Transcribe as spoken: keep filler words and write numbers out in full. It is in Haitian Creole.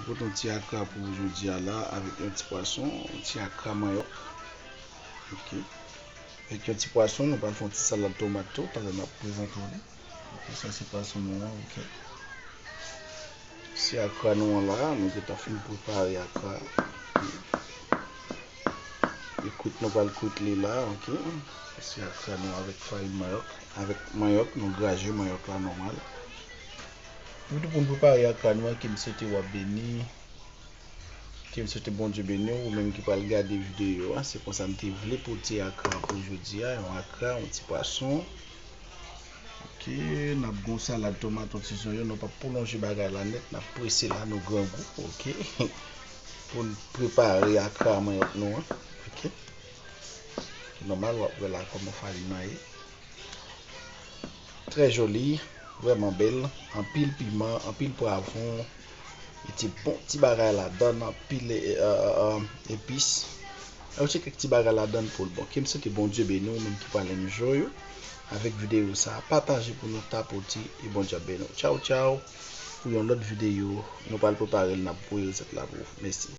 Pote yon ti akra pou jodi a la avèk yon ti pwason, yon ti akra manyòk. Ok. Avèk yon ti pwason, nou pral fè yon ti salad tomat tou, pandan n ap prezante w li. Ok, sa se pwason nou an, ok. Se akra nou an la, nou gentan fin prepare akra. E kwit nou pral kwit li la, ok. Se akra nou avèk farin manyòk, avèk manyòk, nou graje manyòk la nòmal. Wi, tou pou n prepare akra nou an, ke m swete w ap beni. Ke m swete Bondye beni w, ou menm ki pral gade videyo a. Se konsa m te vle pote akra pou jodi a, yon akra, yon ti pwason. Ok, n ap gon salad tomat, yon ti zonyon, nou p ap pwolonje bagay la nèt, n ap prese la, nou grangou, ok. Pou n prepare akra manyòk nou an, ok. Nòmal, w ap wè la kòman farin nan ye. Trè joli, vrèman bèl, anpil piman, anpil pwavwon, e ti bon ti bagay ladann, anpil e, e, e, e, epis. Ajoute kèk ti bagay ladann pou l bon. Ke m swete Bondye beni w, menm ki pral enjoy ou avèk videyo sa a. Pataje pou nou tapote e Bondye ap beni w. Tchaw, tchaw. Pou yon lòt videyo, nou pral prepare l, n ap voye resèt la pou ou. Mèsi.